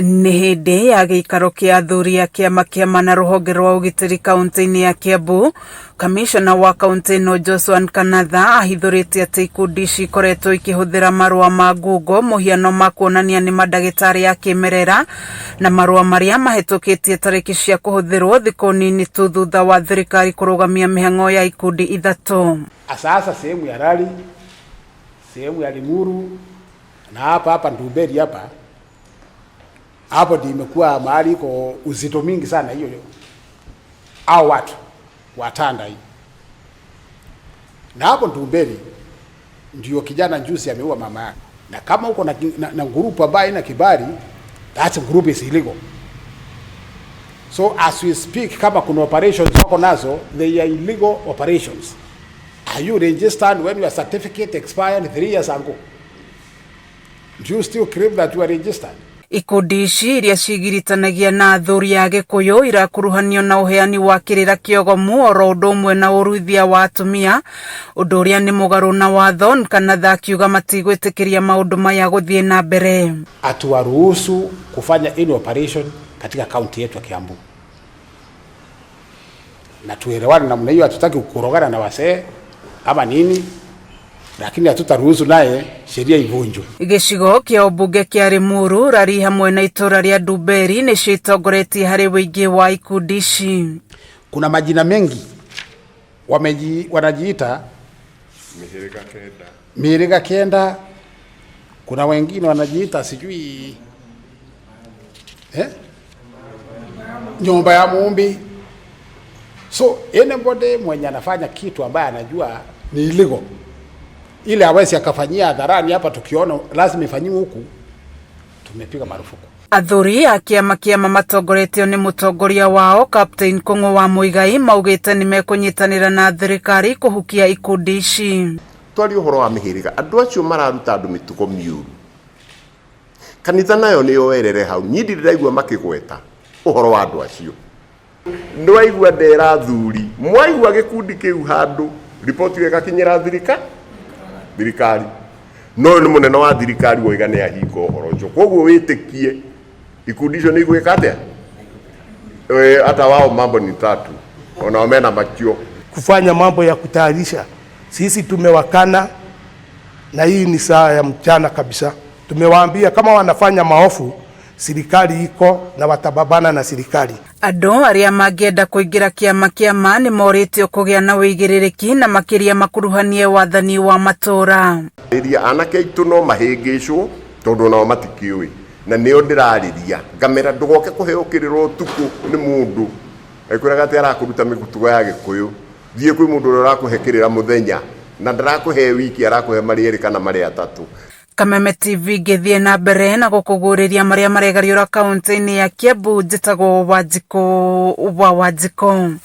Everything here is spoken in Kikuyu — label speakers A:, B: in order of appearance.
A: Nĩ hĩndĩ ya gĩikaro kĩa athuri a kĩama kĩama na rũhonge rwa ũgitĩri kaunti-inĩ ya Kiambu, kamishna wa kaunti ĩno Joshua Nkanatha ahithũrĩtie atĩ ikundi ici ikoretwo ikĩhũthĩra marũa ma ngungo mũhiano ma kuonania nĩ mandagĩtarĩ a kĩmerera na marũa marĩa mahĩtũkĩtie tarĩki cia kũhũthĩrwo thikũ nini tu thutha wa thirikari kũrũgamia mĩhang'o ya ikundi ithatũ.
B: Sasa sehemu ya Rari, sehemu ya Limuru na hapa hapa Ndumberi hapa hapo ndio imekuwa mahali iko uzito mingi sana hiyo, au watu watanda hii. Na hapo Ndumberi ndio kijana juzi ameua mama yake, na kama uko na group ambayo ina kibali, that group is illegal. So as we speak, kama kuna operations wako nazo, they are illegal operations. Are you registered when your certificate expired 3 years ago? Do you still claim that you are registered?
A: Ikundi ici iria cigiritanagia na athuri a Gikuyu irakuruhanio na uheani wa kirira kiogomu oro undu umwe na uruithia wa atumia, undu uria ni mugaru na watho. Nkanatha akiuga matigwitikiria maundu maya guthie na mbere.
B: Hatuwaruhusu kufanya any operation katika kaunti yetu ya Kiambu, na tuelewane namna hiyo. Hatutaki kukorogana na wasee ama nini, lakini hatutaruhusu naye sheria ivunjwe.
A: Gĩcigo kĩa ũmbunge kĩa Limuru, Rari hamwe na itũra rĩa Ndumberi nĩcio itongoretie harĩ ũingĩ wa ikundi ici.
B: Kuna majina mengi wanajiita
C: Mihiriga kenda.
B: Mihiriga kenda, kuna wengine wanajiita sijui eh? Nyumba ya Muumbi. So anybody mwenye anafanya kitu ambaye anajua ni illegal, ile hawezi akafanyia hadharani hapa, tukiona lazima ifanyiwe huku, tumepiga marufuku.
A: Athuri a kĩama kĩama matongoretio nĩ mũtongoria wao Captain Kung'u wa Muigai maugĩte nĩmekũnyitanĩra na thirikari kũhukia ikundi ici.
C: Twarie ũhoro wa mĩhĩrĩga, andũ acio mararuta andũ mĩtugo mĩũru, kanitha nayo nĩ yoerere hau. Niĩ ndirĩ ndaigua makĩgweta ũhoro wa andũ acio. Ndwaigua ndera athuri, mwaigua gĩkundi kĩu handũ, riboti ĩyo ĩgakinyĩra thirikari. No ũyũ nĩ mũnene wa thirikari woiga nĩ ahinga ũhoro ũcio, koguo wĩtĩkie ikundi icio nĩ igwĩka atĩa? Hata wao mambo ni tatu, onao mena makio.
D: Kufanya mambo ya kutayarisha. Sisi tumewakana na hii ni saa ya mchana kabisa. Tumewaambia kama wanafanya maofu, serikali iko na watababana na serikali.
A: Andũ arĩa mangĩenda kũingĩra kĩama kĩama nĩ morĩtio kũgĩa na wĩigĩrĩrĩki na makĩria makuruhanie wathani wa matũũra.
C: Ĩria anake aitũ no mahĩngĩcwo tondũ nao matikĩũĩ, na nĩo ndĩrarĩria ngamera ndũgoke kũheo kĩrĩra ũtukũ nĩ mũndũ ekwĩraga atĩ arakũruta mĩtugo ya Gĩkũyũ. Thiĩ kwĩ mũndũ ũrĩa ũrakũhe kĩrĩra mũthenya na ndarakũhe wiki, arakũhe marĩ erĩ kana marĩ atatũ.
A: Kameme TV ngĩthiĩ na mbere na gũkũgũrĩria marĩa maregariũra kaunti-inĩ ya Kiambu, njĩtagwo Wanjikũ wa Wanjikũ.